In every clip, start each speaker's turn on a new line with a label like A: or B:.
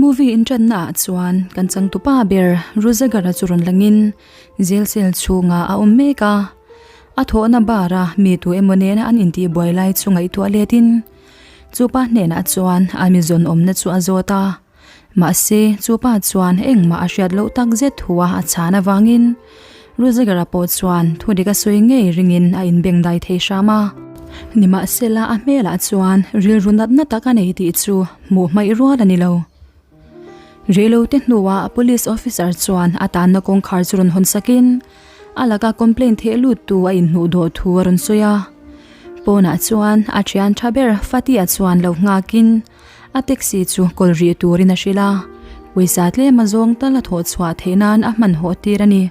A: Movie inṭanna ah chuan kan changtupa ber Ruzagara chu rawn langin jail cell chhungah a awm mek a. A thawhna bar a mi tu emaw nena an intihbuai lai chu ngaihtuah letin chupa hnenah chuan a mi zawn awmna chu a zawt a. Mahse chupa chuan engmah a hriat loh tak zet thua a chhan avangin Ruzagara pawh chuan thu dik a sawi ngei ringin a inbengdai thei hram a. Nimahsela a hmelah chuan rilru natna tak a nei tih chu hmuh hmaih rual a ni lo. Reilote hnuah police officer chuan a tanna kawngkhar chu rawn hawn sakin a laka complaint theh lut tu a inhnuh dawh thu a rawn sawi a. Pawnah chuan a thian tha ber Fatia chuan lo nghakin a taxi chu kawl rih turin a hrilh a, pawisa tlem a zawng tal a thawh chhuah theih nan a hmanhawh tir a ni.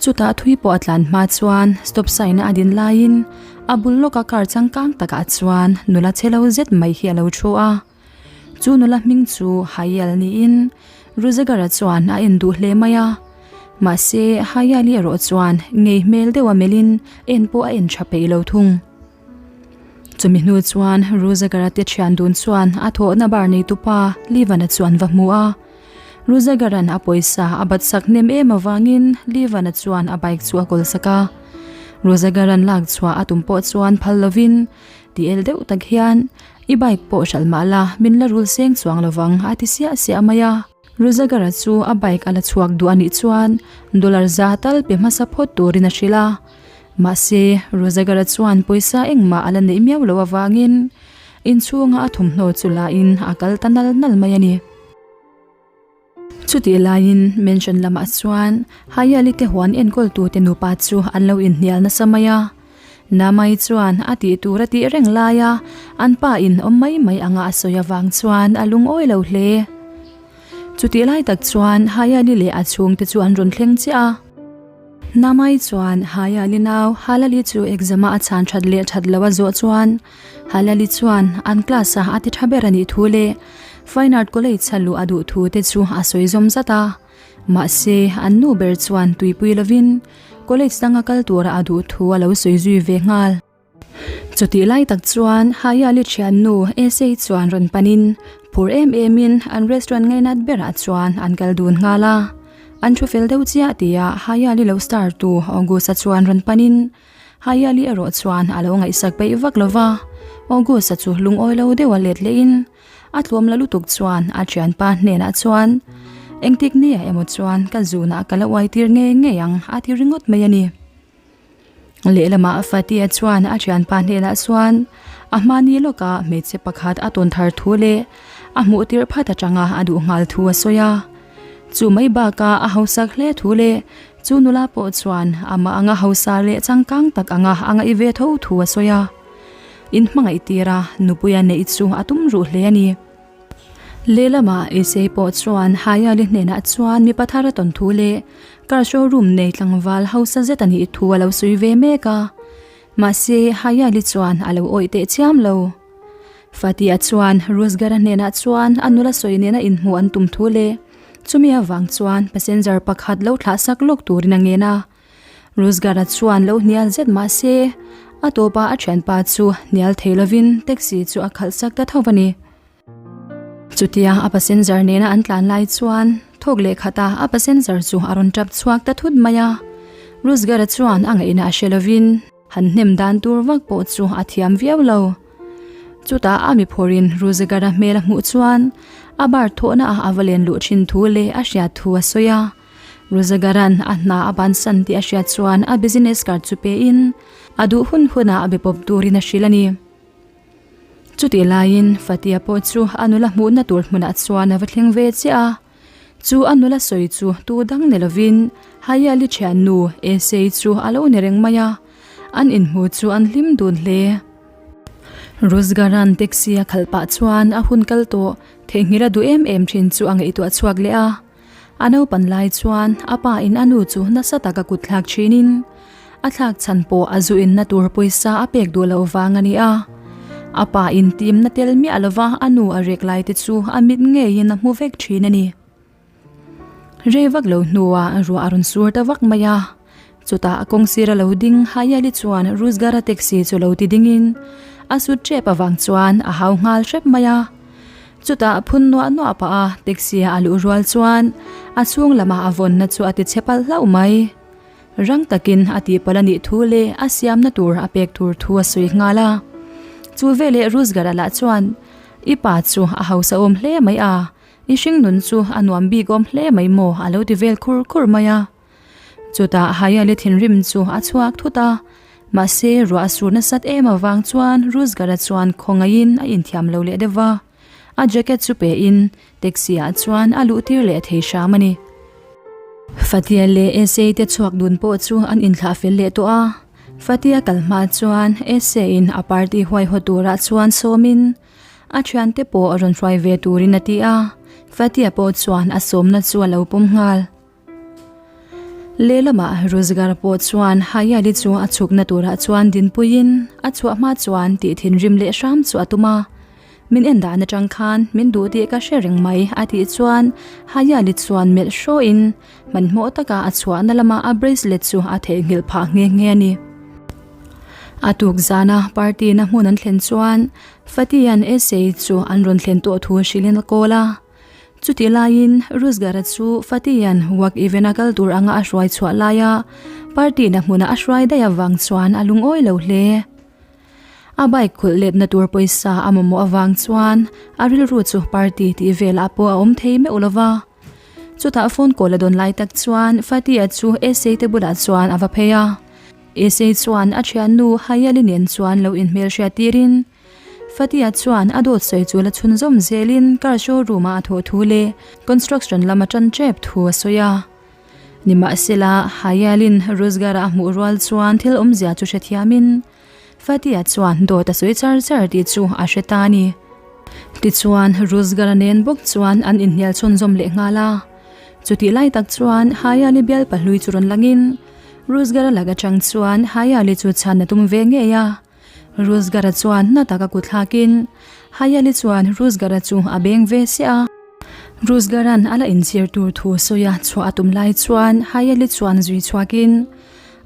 A: Chutah thui pawh a tlan hma chuan stop sign a din laiin a bul lawka car changkang takah chuan nula chhe lo zet mai hi a lo thu a. Chu nula hming chu Hayal niin Ruzegara chuan a en duh hle mai a. Mahse Hayali erawh chuan ngei hmel deuha melhin en pawh a en tha peih lo thung. Chumi hnu chuan Ruzegara te thian dun chuan a thawhna bar neitupa Livana chu an va hmu a. Ruzegara'n a pawisa a bat sak hnem em avangin Livana chuan a bike chu a kawl sak a. Ruzegara'n lak chhuah a tum pawh chuan phal lovin ti el deuh tak hian, I bike pawh hralh mah la, min la rul seng chuang lovang a ti siah siah mai a. Ruzegara chu a bike a la chhuak duh a nih chuan dollar za tal pe hmasa phawt turin a hrilh a. Mahse, Ruzegara chuan pawisa engmah a la neih miau loh avangin inchhunga a thawmhnaw chu lain a kal ta nal nal mai a ni. Chutih laiin mansion lamah chuan Hayali te huan enkawltute nupa chu an lo inhnial nasa mai a. Namai chuan a tih tur a tih reng laia an pa in awm mai mai anga a sawi avang chuan a lungawi lo hle. Chutih lai tak chuan Hayali leh a chhungte chu an rawn thleng chiah a. Namai chuan Hayali nau Halali chu exam-a a chhan that leh that loh a zawh chuan Halali chuan an class-a a ti tha ber a nih thu leh Fine Art College a luh a duh thu te chu a sawi zawm zat a. Mahse, an nu ber chuan tuipui lovin college danga kal tura a duh thu a lo sawi zui ve nghal. Chutih lai tak chuan Hayali thiannu Esei chuan rawn panin phur em emin an restaurant ngainat berah chuan an kal dun nghal a. An thu fel deuh chiah tia Hayali lo star tu August-a chuan rawn panin Hayali erawh chuan a lo ngaihsak peih vak lo va, August-a chu lungawi lo deuha let lehin A tluam la lutuk chuan a thianpa hnenah chuan, Engtik nia emaw chuan ka zunah ka la uai tir ngei ngei ang a ti ringawt mai a ni. Lehlamah Fatia chuan a thianpa hnenah chuan a hmani lawka hmeichhe pakhat a tawn thar thu leh a hmuh tirh phat atanga a duh nghal thu a sawi a. Chu mai bakah a hausak hle thu leh chu nula pawh chuan amah anga hausa leh changkang tak anga a ngaih ve tho thu a sawi a. In hmangaih tir a, nupuia neih chu a tum ruh hle a ni. Lehlamah Isei pawh chuan Hayali hnenah chuan mipa thar a tawn thu leh car showroom nei tlangval hausa zet a nih thu a lo sawi ve mek a. Mahse, Hayali chuan a lo awih teh chiam lo. Fatia chuan Ruzgara hnenah chuan a nula sawi nena inhmuh an tum thu leh chumi avang chuan passenger pakhat lo thlah sak lawk turin a ngen a. Ruzgara chuan lo hnial zet mah se, a tawpa a thianpa chu hnial thei lovin taxi chu a khalh sak ta tho a ni. Chutia a passenger nena an tlan lai chuan thawk leh khata a passenger chu a rawn tap chhuak ta thut mai a. Ruzgara chuan a ngaihna a hre lovin han hnem dan tur vak pawh chu a thiam viau lo. Chutah a mi phawrin Ruzgara hmel a hmuh chuan a bar thawhna ah a va len luh thin thu leh a hriat thu a sawi a. Ruzagaran a hna a bansan tih a hriat chuan a business card chu pein a duh hun hunah a be pawp turin a hrilh a ni. Chutih laiin Fatia pawh chu a nula hmuhna tur hmunah chuan a va thleng ve chiah a. Chu a nula sawi chu tu dang ni lovin Hayali thiannu Esei chu a lo ni reng mai a, an inhmu chu an hlim dun hle. Ruzgaran taxi a khalh pah chuan a hun kal tawh theihnghilh a duh em em thin chu a ngaihtuah chhuak leh a. A naupan lai chuan a pa in a nu chu nasa taka kut thlak thin in a thlak chhan pawh a zu in na tur pawisa a pek duh loh vang a ni a. A pa in tim na tel miah lova a nu a rek lai te chu a mit ngei in a hmu vek thin a ni. Rei vak lo hnuah ruah a rawn sur ta vak mai a. Chutah a kawng sir a lo ding Hayali chuan Ruzgara taxi chu lo ti ding in a sut tep avang chuan a hau nghal hrep mai a. Chutah phun nuah nuah pah a taxi a luh rual chuan a chhung lamah a vawnna chu a ti chhe palh hlauh mai. Rang takin a tihpalh a nih thu leh a siamna tur a pek tur thu a sawi nghal a. Chu veleh Ruzgar-a lah chuan, I pa chu a hausa awm hle mai a, i hringnun chu a nuam bik awm hle mai maw a lo ti vel khur khur mai a. Chutah Hayali thinrim chu a chhuak thut a, mahse ruah a sur nasat em avang chuan Ruzgar-a chuan khawngaihin a inthiam lo leh deuh va, a jacket chu pein taxi ah chuan a luh tir leh thei hram a ni. Fatia leh Esei te chhuak dun pawh chu an inthlah fel leh tawh a, Fatia kal hma chuan Esei-in a party huaihawt turah chuan sawmin a thiante pawh a rawn hruai ve turin a ti a, Fatia pawh chuan a sawmna chu a lo pawm nghal. Lehlamah Ruzgar pawh chuan Hayali chu a chhukna turah chuan dinpuiin a chhuah hma chuan tih thinrim leh hram chu a tum a. Min en dan atang khan min duh tih ka hre reng mai a tih chuan Hayali chuan melh hrawhin hmanhmawh taka a chhuahna lama a bracelet chu a theihnghilh phah nghe nghe a ni. A tuk zana party na hmun an thlen chuan Fatian Esei chu an rawn thlen tawh thu hrilhin a kawl a. Chutih laiin Ruzgar-a chu Fatian work event-a kal tur anga a hruai chhuah laia party-na hmuna a hruai daih avang chuan a lungawi lo hle. A bike khulh letna tur pawisa a mamawh avang chuan a rilru chu party tih velah pawh a awm thei meuh lo va. Chutah phone call a dawn lai tak chuan Fatia chu Esei te bulah chuan a va phei a. Esei chuan a thiannu Hayali nen chuan lo inhmelhriat tirin, Fatia chuan a dawt sawi chu la chhunzawm zelin car showroom ah a thawh thu leh construction lama tan tep thu a sawi a. Nimahsela, Hayalin Ruzgar-a a hmuh rual chuan thil awmzia chu hrethiamin Fatia chuan dawt a sawi char char tih chu a hre ta a ni. Tichuan, Ruzgar-a nen bawk chuan an inhnial chhunzawm leh nghal a. Chutih lai tak chuan Hayali bial pahlui chu rawn langin Ruzgar-a lak atang chuan Hayali chu chhan a tum ve ngei a. Ruzgar-a chuan na taka kut thlakin Hayali chuan Ruzgar-a chu a beng ve siah a. Ruzgar-a'n a la inchhir tur thu sawi a chhuah a tum lai chuan Hayali chuan zui chhuakin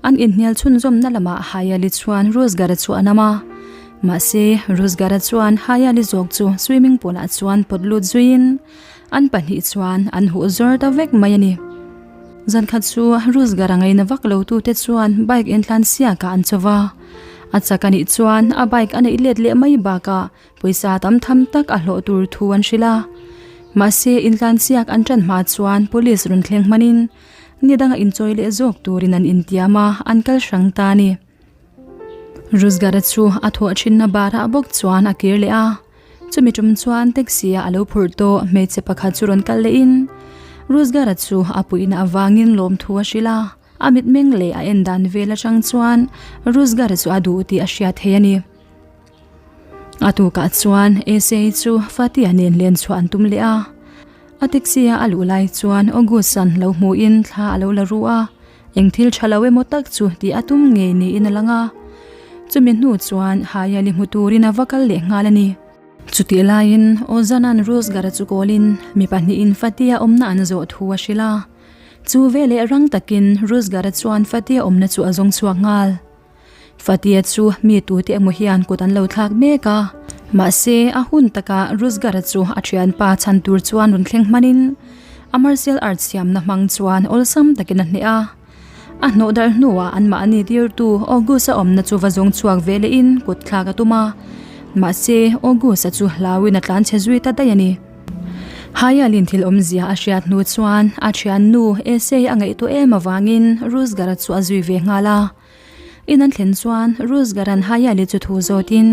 A: an inhnial chhunzawmna lamah Hayali chuan Ruzgar-a chu a nam a. Mahse, Ruzgar-a chuan Hayali zawk chu swimming pool-ah chuan pawt lut zuiin an pahnih chuan an huh zawr ta vek mai a ni. Zan khat chu Ruzgar-a ngaina vak lo tute chuan bike entlan siakah an cho va. A chak a nih chuan a bike a neih let leh mai bakah pawisa tam tham tak a hlawh tur thu an hrilh a. Mahse intlan siak an tan hma chuan police rawn thleng hmanin ni danga inchawi leh zawk turin an intiam a, an kal hrang ta a ni. Ruzgar-a chu a thawh thinna barah bawk chuan a kir leh a. Chumi tum chuan taxi ah a lo phurh tawh hmeichhe pakhat chu rawn kal leh in Ruzgar-a chu a puihna avangin lawmthu a hrilh a, a mitmeng leh a en dan vel atang chuan Ruzgar-a chu a duh tih a hriat thei a ni. A tukah chuan Esei chu Fatia nen len chhuah an tum leh a, a taxi a a luh lai chuan August-a'n lo hmuhin thla a lo la ru a, Eng thil tha lo emaw tak chu tih a tum ngei niin a lang a, chumi hnu chuan Hayali hmu turin a va kal leh nghal a ni. Chutih laiin Ozan-a'n Ruzgar-a chu kawlin mi pahnihin Fatia awmna an zawh thu a hrilh a. Chu veleh rang takin Ruzgar-a chuan Fatia awmna chu a zawng chhuak nghal. Fatia chu mi tute emaw hian kut an lo thlak mek a, mahse a hun takah Ruzgar-a chu a thianpa chhan tur chuan rawn thleng hmanin a martial arts siamna hmang chuan awlsam takin a hneh a. A hnawh darh hnuah anmahni tirtu August-a awmna chu va zawng chhuak ve lehin kut thlak a tum a, mahse August-a chu hlauin a tlanchhe zui ta daih a ni. Hayalin thil awmzia a hriat hnu chuan a thiannu Esei a ngaihtuah em avangin Ruzgar-a chu a zui ve nghal a. In an thlen chuan Ruzgar-a'n Hayali chu thu zawtin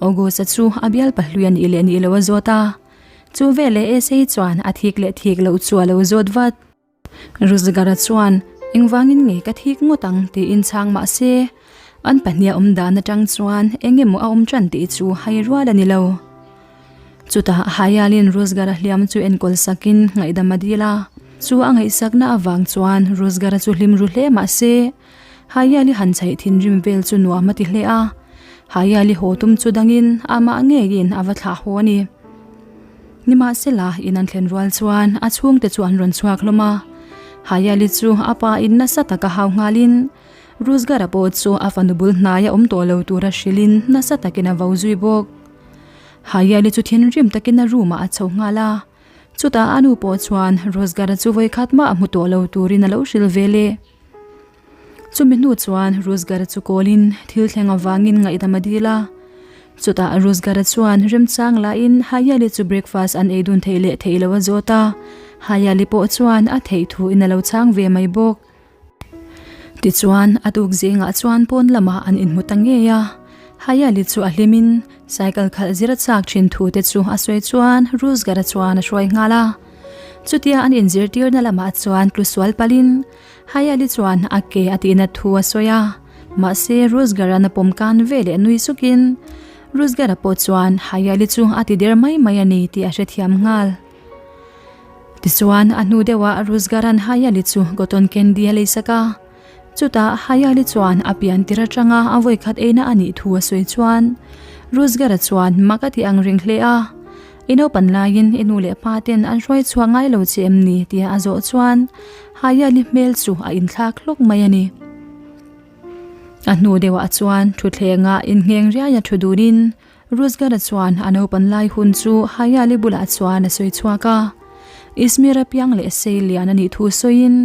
A: August-a chu a bial pahlui a nih leh nih loh a zawt a. Chu veleh Esei chuan a thik leh thik loh chu a lo zawt vat. Ruzgar-a chuan engvangin nge ka thik ngawt ang tiin chhang mah se, an pahniha awm dan atang chuan eng emaw a awm tan tih chu hai rual a ni lo. Chutah Hayalin Ruzgar-a hliam chu enkawl sakin ngaihdam a dil a, chu a ngaihsakna avang chuan Ruzgar-a chu hlim ru hle mah se, Hayali han chhaih thinrim vel chu nuam a ti hle a, Hayali haw tum chu dangin amah ngeiin a va thlah haw a ni. Nimahsela, in an thlen rual chuan a chhungte chu an rawn chhuak hlawm a, Hayali chu a pa in nasa taka hau nghalin Ruzgar-a pawh chu a fanu bul hnaia awm tawh lo tura hrilhin nasa takin a vo zui bawk. Hayali chu thinrim takin a room ah a chho nghal a. Chutah a nu pawh chuan Rosgara chu vawikhat mah a hmu tawh lo turin a lo hrilh ve le. Chumi hnu chuan Rosgara chu kawlin thil thleng avangin ngaihdam a dil a. Chutah Rosgara chuan remchang lahin Hayali chu breakfast an ei dun theih leh theih lo a zawt a. Hayali pawh chuan a theih thu in a lo chhang ve mai bawk. Tichuan, a tuk zingah chuan pawn lamah an inhmu ta ngei a. Hayali chu a hlimin cycle khalh zir a chak thin thu te chu a sawi chuan Ruzgara chuan a hruai nghal a. Chutia an inzirtirna lamah chuan tlu sual palhin Hayali chuan a ke a tihna thu a sawi a. Mahse, Ruzgara na pawm kan ve leh nui sukin Ruzgara pawh chuan Hayali chu a ti der mai mai a ni tih a hrethiam nghal. Tichuan, a hnu deuhah Ruzgaran Hayali chu cotton candy a leisak a. Chutah Hayali chuan a pian tir atanga a vawikhat eina a nih thu a sawi chuan Ruzgara chuan mak a ti ang ring hle a. I naupan laiin i nu leh pa ten an hruai chhuah ngai lo che em ni? tia a zawh chuan Hayali hmel chu a inthlak hlawk mai a ni. A hnu deuhah chuan thutthlengah inngheng riaia thu dunin Ruzgara chuan a naupan lai hun chu Hayali bulah chuan a sawi chhuak a. Izmir-a piang leh sei lian a nih thu sawiin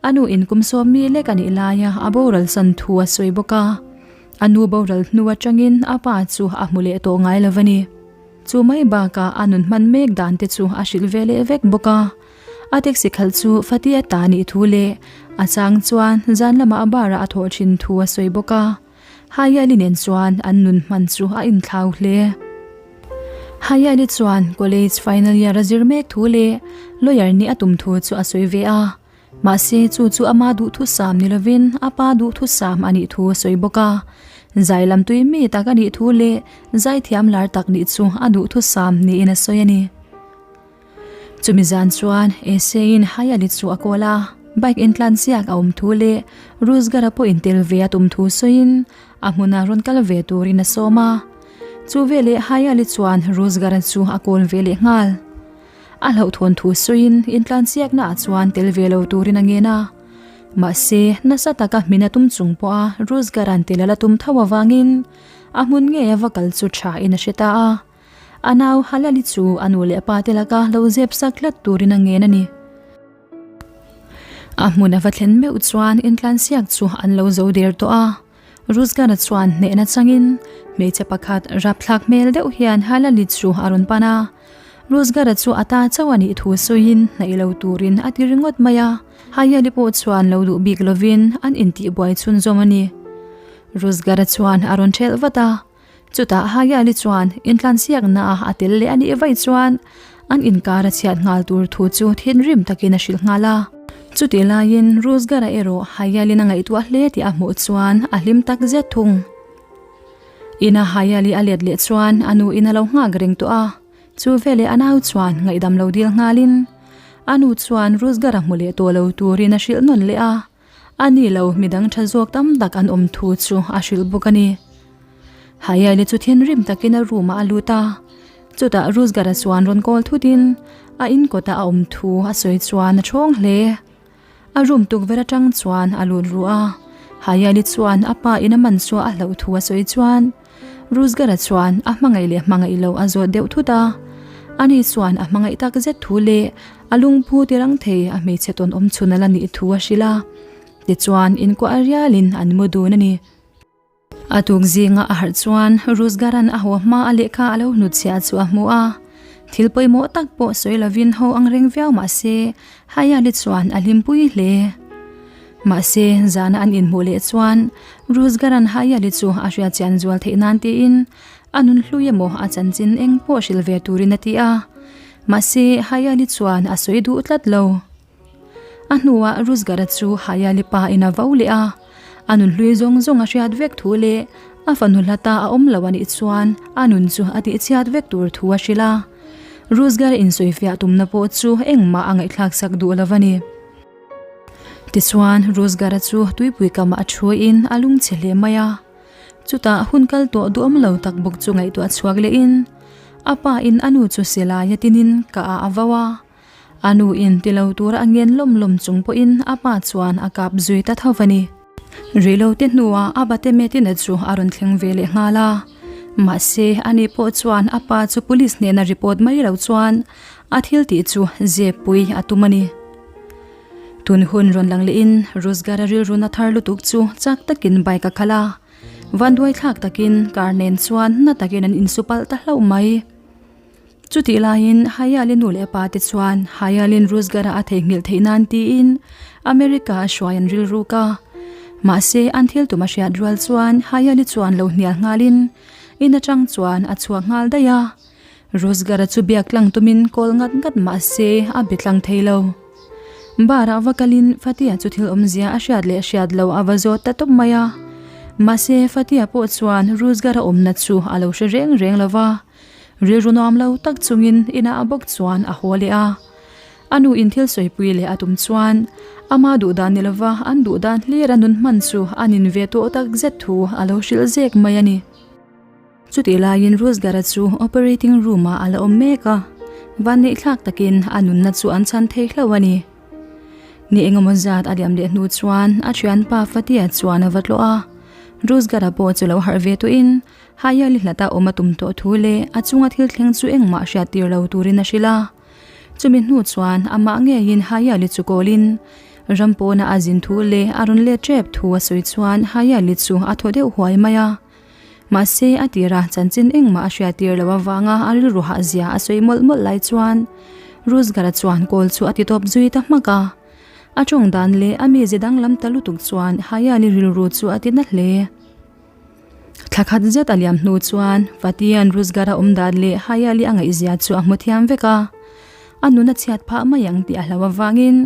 A: a nu in kum sawm mi lek a nih laia a boral san thu a sawi bawk a. A nu boral hnu atangin a pa chu a hmu leh tawh ngai lo a ni. Chu mai bakah a nun hman mek dan te chu a hrilh ve leh vek bawk a. A taxi khalh chu Fatia ta nih thu leh a chang chuan zan lamah a bar-ah a thawh thin thu a sawi bawk a. Hayali nen chuan an nun hman chu a inthlau hle. Hayali chuan college final year a zir mek thu leh lawyer nih a tum thu chu a sawi ve a. Mahse chu chu ama duhthusam ni lovin a pa duhthusam a nih thu a sawi bawk a. Zai lam tui mi tak a nih thu leh zaithiam lar tak nih chu a duhthusam niin a sawi a ni. Chumi zan chuan Eseiin Hayali chu a kawl a, bike intlan ziak a awm thu leh Ruzgara pawh intel ve a tum thu sawiin a hmuna rawn kal ve turin a sawm a. Chu veleh Hayali chuan Ruzgara chu a kawl ve leh nghal. A hlauhthawn thu sawiin intlan ziaknaah chuan tel ve lo turin a ngen a. Mahse, nasa taka hmin a tum chung pawha Ruzgara'n tel a la tum tho avangin a hmun ngei a va kal chu tha in a hre ta a. A nau Halali chu a nu leh a pa te laka lo zep sak tlat turin a ngen a ni. A hmun a va thlen meuh chuan intlansiak chu an lo zo der tawh a. Ruzgana chuan hnehna changin hmeichhe pakhat rapthlak hmel deuh hian Halali chu a rawn pan a. Ruzgara chu a ta chauh a nih thu sawiin hnaih lo turin a ti ringawt mai a. Hayali pawh chuan lo duh bik lovin an intihbuai chhunzawm a ni. Ruzgara chuan a rawn thelh vat a. Chutah Hayali chuan intlansiakna a a tel leh a nih vaih chuan an inkar a chhiat nghal tur thu chu thinrim takin a hrilh nghal a. Chutih laiin Ruzgara erawh Hayalin a ngaihtuah hle tih a hmuh chuan a hlim tak zet thung. Ina Hayali a let leh chuan a nu in a lo nghak reng tawh a, chu veleh a nau chuan ngaihdam lo dil nghalin a nu chuan Ruzgara hmu leh tawh lo turin a hrilh nawn leh a. A ni lo, midang tha zawk tam tak an awm thu chu a hrilh bawk a ni. Hayali chu thinrim takin a room ah a lut a, chutah Ruzgara chuan rawn call thutin a in kawtah a awm thu a sawi chuan a thawng hle. A room tukverh atang chuan a lut ruh a, Hayali chuan a pa in a man chu a hlauh thu a sawi chuan Ruzgara chuan a hmangaih leh hmangaih lo a zawt deuh thut a, ani chuan a hmangaih tak zet thu leh a lungphu ti rang thei a hmeichhe tawn awm chhun a la nih thu a hrilh a, tichuan inkuah rialin an mu dun a ni. A tuk zinga a harh chuan Ruzgaran a haw hma a lehkha a lo hnutchhiah chu a hmu a, thil pawimawh tak pawh sawi lovin ho ang reng viau mah se Hayali chuan a hlimpui hle. Mahse, zana an inhmuh leh chuan Ruzgaran Hayali chu a hriatchian zual theih nan tiin a nun hlui emaw a chanchin eng pawh hrilh ve turin a ti a. Mahse, Hayali chuan a sawi duh tlat lo. A hnuah Ruzgara chu Hayali pa in a vo leh a, a nun hlui zawng zawng a hriat vek thu leh a fanu hlata a awm lo a nih chuan a nun chu a tihchhiat vek tur thu a hrilh a. Ruzgar insawifiah tumna pawh chu engmah a ngaihthlak sak duh lo a ni. Tichuan, Ruzgara chu tuipui kamah a thuin a lungchhe hle mai a. Chutah hun kal tawh duhawm lo tak bawk chu ngaihtuah chhuak lehin a pa in a nu chu silai a tinin ka ah a vau a. A nu in ti lo tura a ngen lawm lawm chung pawhin a pa chuan a kap zui ta tho a ni. Rih lo te hnuah a bate Metina chu a rawn thleng ve leh nghal a. Mahse, ani pawh chuan a pa chu police hnena report mai lo chuan a thil tih chu zep pui a tum a ni. Tun hun rawn lang lehin Ruzgar-a rilruna thar lutuk chu chak takin bike a khalh a, vanduai thlak takin car nen chuan na takin an insupalh ta hlauh mai. Chutih laiin Hayali nu leh pa te chuan Hayalin Ruzgar-a a theihnghilh theih nan tiin America a hruai an rilruk a. Mahse, an thil tum a hriat rual chuan Hayali chuan lo hnial nghalin in atang chuan a chhuak nghal daih a. Ruzgar-a chu biak tlang tumin kawl ngat ngat mahse a be tlang thei lo. Bar-ah va kalin Fatia chu thil awmzia a hriat leh hriat lo a va zawt ta tawp mai a. Mahse, Fatia pawh chuan Ruzgar-a awmna chu a lo hre reng reng lo va. Rilru nuam lo tak chungin inah a bawk chuan a haw leh a. A nu in thil sawipui leh a tum chuan ama duh dan ni lova an duh dan hlir a nun hman chu a nin ve tawh tak zet thu a lo hrilh zek mai a ni. Chutih laiin Ruzgar-a chu operating room-ah a la awm mek a, vanneih thlak takin a nunna chu an chhan thei hlauh a ni. Ni engemaw zat a liam leh hnu chuan a thianpa Fatia chuan a va tlawh a, Ruzgar-a pawh chu lo harh ve tawhin Hayali hlata awm a tum tawh thu leh a chunga thil thleng chu engmah hriat tir lo turin a hrilh a. Chumi hnu chuan amah ngeiin Hayali chu kawlin ram pawna a zin thu leh a rawn let tep thu a sawi chuan Hayali chu a thaw deuh huai mai a. Mahse a tira chanchin engmah a hriat tir loh avanga a rilru hah zia a sawi mawlh mawlh lai chuan Ruzgar-a chuan kawl chu a ti tawp zui ta hmak a. A tawng dan leh a mize danglam ta lutuk chuan Hayali rilru chu a ti na hle. Thla khat zet a liam hnu chuan Fatian Ruzgar-a awm dan leh Hayali a ngaihzia chu a hmu thiam vek a. A nun a chhiat phah mai ang tih a hlau avangin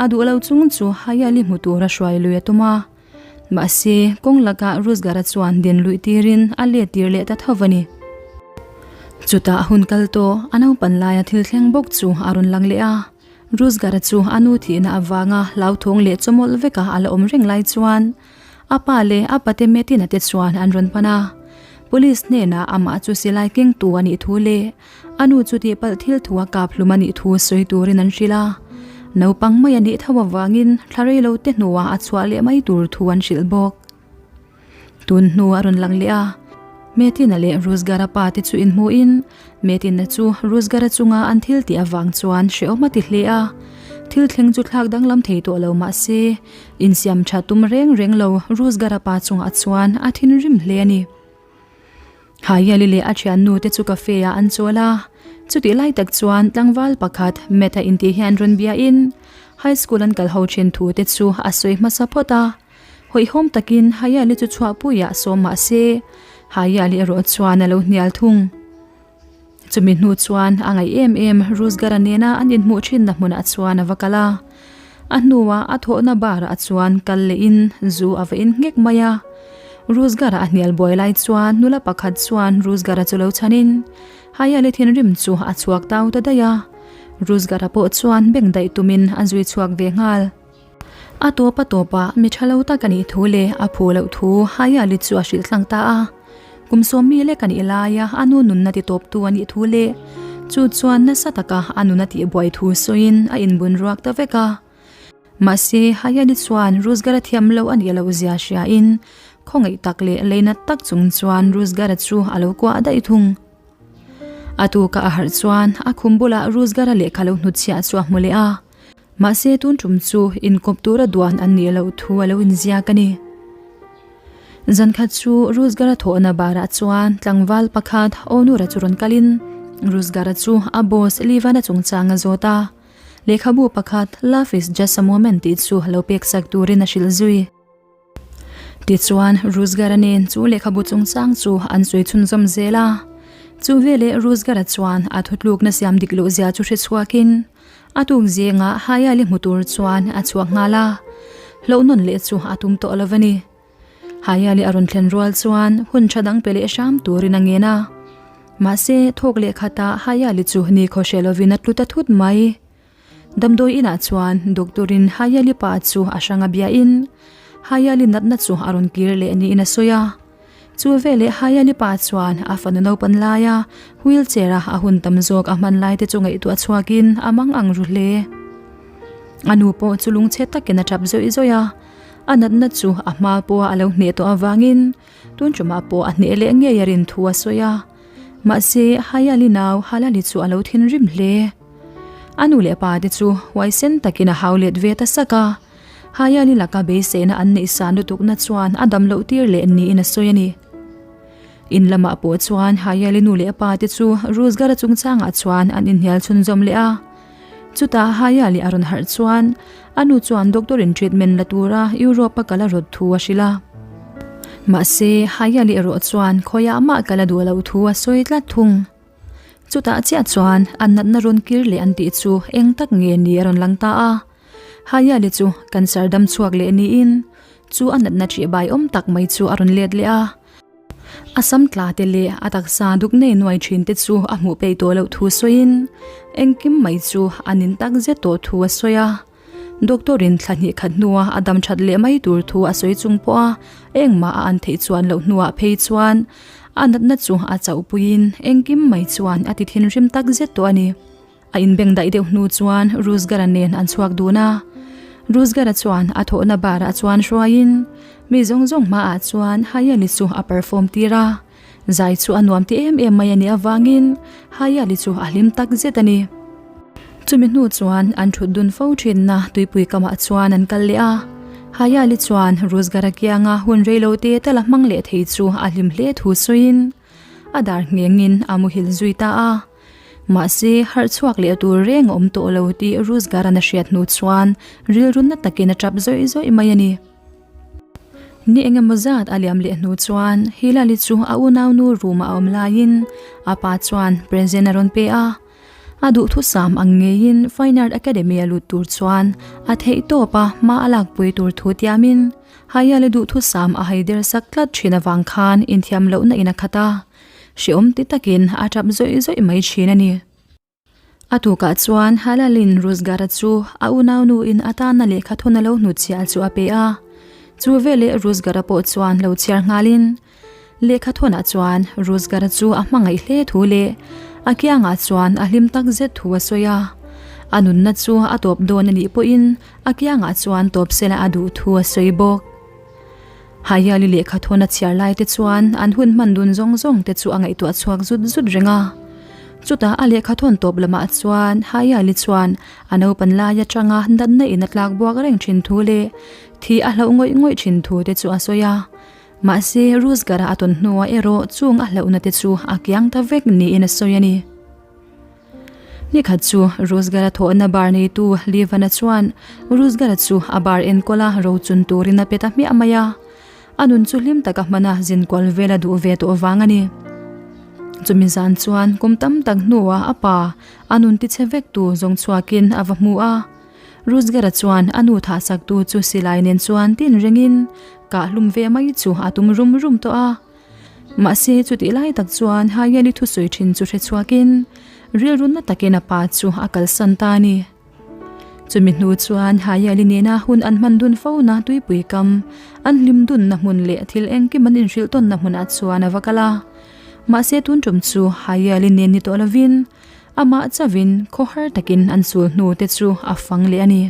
A: a duh lo chung chu Hayali hmu tura hruai lui a tum a. Mahse, kawng lakah Ruzgar-a chuan din luih tirin a let tir leh ta tho a ni. Chutah hun kal tawh a naupan laia thil thleng bawk chu a rawn lang leh a. Ruzgar-a chu a nu thihna avanga hlauthawng leh chawmawlh veka a la awm reng lai chuan A pa leh a pate Metin-a te chuan an rawn pan a, Police hnenah amah chu silai kengtu a nih thu leh a nu chu tihpalh thil thu a kap hlum a nih thu sawi turin an hrilh a. Naupang mai a nih tho avangin thla rei lo te hnuah a chhuah leh mai tur thu an hrilh bawk. Tun hnu a rawn lang leh a, Metin-a leh Ruzgar-a pa te chu inhmuhin Metin-a chu Ruzgar-a chunga an thil tih avang chuan hrehawm a ti hle a, thil thleng chu thlak danglam thei tawh lo mah se, Insiam tha tum reng reng lo Ruzgar-a pa chungah chuan a thinrim hle a ni. Hayali leh a thiannu te chu cafe ah an chawl a, chutih lai tak chuan tlangval pakhat Matt-a intih hian rawn biain high school an kal ho thin thu te chu a sawi hmasa phawt a. Hawihhawm takin Hayali chu chhuahpuiah sawm mah se, Hayali erawh chuan a lo hnial thung. Chumi hnu chuan a ngaih em em Ruzgar-a nena an inhmuh thinna hmunah chuan a va kal a. A hnuah a thawhna bar-ah chuan kal lehin zu a va in nghek mai a. Ruzgar-a a hnial buai lai chuan nula pakhat chuan Ruzgar-a chu lo chhanin Hayali thinrim chu a chhuak tau ta daih a. Ruzgar-a pawh chuan beng daih tumin a zui chhuak ve nghal. A tawp a tawpah mi tha lo tak a nih thu leh a phu loh thu Hayali chu a hrilh tlang ta a. Kum sawmmi lek a nih laia a nu nunna ti tawptu a nih thu leh chu chuan nasa taka a nun a tihbuai thu sawiin a inbun ruak ta vek a. Mahse, Hayali chuan Ruzgar-a thiam loh a nih loh zia hriain khawngaih tak leh leinat tak chung chuan Ruzgar-a chu a lo kuah daih thung. A tuka a harh chuan a khum bulah Ruzgar-a lehkha lo hnutchhiah chu a hmu leh a. Mahse tun tum chu inkawp tura duan an nih loh thu a lo inziak a ni. Zankhat chu Ruzgar-a thawhna barah chuan tlangval pakhat Onur-a chu rawn kalin Ruzgar-a chu a boss Livan-a chungchang a zawt a, lehkhabu pakhat Love is just a moment tih chu lo peksak turin a hrilh zui. Tichuan, Ruzgar-a nen chu lehkhabu chungchang chu an sawi chhunzawm zel a. Chu veleh Ruzgar-a chuan a thutlukna siam dik loh zia chu hre chhuakin, a tuk zingah Hayali hmu tur chuan a chhuak nghal a. Hlauh nawn leh chu a tum tawh lo a ni. Hayali a rawn thlen rual chuan hun tha dang pe leh hram turin a ngen a. Mahse, thawk leh khatah Hayali chu nikhaw hre lovin a tlu ta thut mai. Damdawi inah chuan doctor in Hayali pa chu a hrang a biain Hayali natna chu a rawn kir leh niin a sawi a. Chu veleh Hayali pa chuan a fanu naupan laia wheelchair a a hun tam zawk a hman lai te chu ngaihtuah chhuakin a mang ang ru hle. A nu pawh chu lungchhe takin a tap zawih zawih a. A natna chu a hma pawha a lo hneh tawh avangin tun tumah pawh a hneh leh ngei a rin thu a sawi a. Mahse, Hayali nau Halali chu a lo thinrim hle. A nu leh pa te chu huaisen takin a hau let ve ta sak a. Hayali laka beiseina an neih san lutukna chuan a dam loh tir leh niin a sawi a ni. In lamah pawh chuan Hayali nu leh pa te chu Ruzgara chungchangah chuan an inhnial chhunzawm leh a. Chutah Hayali a rawn harh chuan a nu chuan doctor in treatment la tura Europe a kal a rawt thu a hrilh a. Mahse, Hayali erawh chuan khawiah mah kal a duh loh thu a sawi tlat thung. Chutah chiah chuan a natna rawn kir leh an tih chu eng tak nge ni a rawn lang ta a. Hayali chu cancer dam chhuak leh niin chu a natna ṭihbai awm tak mai chu a rawn let leh a. A sam tla te leh a taksa duk nei nuai thin te chu a hmuh peih tawh loh thu sawiin engkim mai chu a nin tak zet tawh thu a sawi a. Doctor in thla hnih khat hnua a dam that leh mai tur thu a sawi chung pawh a engmah a an theih chuan loh hnuah phei chuan a natna chu a chauhpuiin engkim mai chuan a ti thinrim tak zet tawh a ni. A inbeng daih deuh hnu chuan Ruzgara nen an chhuak dun a. Ruzgara chuan a thawhna barah chuan hruaiin mi zawng zawng hmaah chuan Hayali chu a perform tir a. Zai chu a nuam ti em em mai a nih avangin Hayali chu a hlim tak zet a ni. Chumi hnu chuan an thut dun fo thinna tuipui kamah chuan an kal leh a. Hayali chuan Ruzgara kianga hun reilote tal a hmang leh thei chu a hlim hle thu sawiin a dar nghengin a muhil zui ta a. Mahse, harh chhuak leh tur reng a awm tawh lo tih Ruzgaran a hriat hnu chuan rilru na takin a tap zawih zawih mai a ni. Ni engemaw zat a liam leh hnu chuan Hilali chu a unaunu room ah a awm laiin a pa chuan present a rawn pe a. A duhthusam ang ngeiin Fine Art Academy a lut tur chuan a theih tawp a hma a lakpui tur thu tiamin Hayali duhthusam a haider sak tlat thin avang khan inthiam lohna in a khat a. Hreawm ti takin a tap zawih zawih mai thin a ni. A tukah chuan Halalin Ruzgara chu a unaunuin a tana lehkha thawn a lo hnutchhiah chu a pe a. Chu veleh Ruzgara pawh chuan lo chhiar nghalin lehkha thawnah chuan Ruzgara chu a hmangaih hle thu leh a kiangah chuan a hlim tak zet thu a sawi a. A nunna chu a tawp dawn a nih pawhin a kiangah chuan tawp sela a duh thu a sawi bawk. Hayali lehkha thawn a chhiar lai te chuan an hun hman dun zawng zawng te chu a ngaihtuah chhuak zut zut reng a. Chutah a lehkha thawn tawp lamah chuan Hayali chuan a naupan lai atanga natna in a tlak buak reng thin thu leh thi a hlauh ngawih ngawih thin thu te chu a sawi a. Mahse Ruzgar-a a tawn hnuah erawh chung a hlauhna te chu a kiang ta vek niin a sawi a ni. Nikhat chu Ruzgara thawhna bar neitu Livana chuan Ruzgara chu a bar enkawla ro chun turin a pe ta hmiah mai a. A nun chu hlim taka hmana zinkual vel a duh ve tawh vang a ni. Chumi zan chuan kum tam tak hnuah a pa a nun tichhe vektu zawng chhuakin a va hmu a. Ruzgara chuan a nu thahsaktu chu silai nen chuan tin rengin kah hlum ve mai chu a tum rum rum tawh a. Mahse, chutih lai tak chuan Hayeli thusawi thin chu hre chhuakin rilru na takin a pa chu a kalsan ta a ni. Chumi hnu chuan Hayeli nena hun an hman dun fo na tuipui kam, an hlim dunna hmun leh thil engkim an inhrilh tawnna hmunah chuan a va kal a. Mahse, tun tum chu Hayeli nen ni tawh lovin amah chavin khawhar takin an sul hnu te chu a fang leh a ni.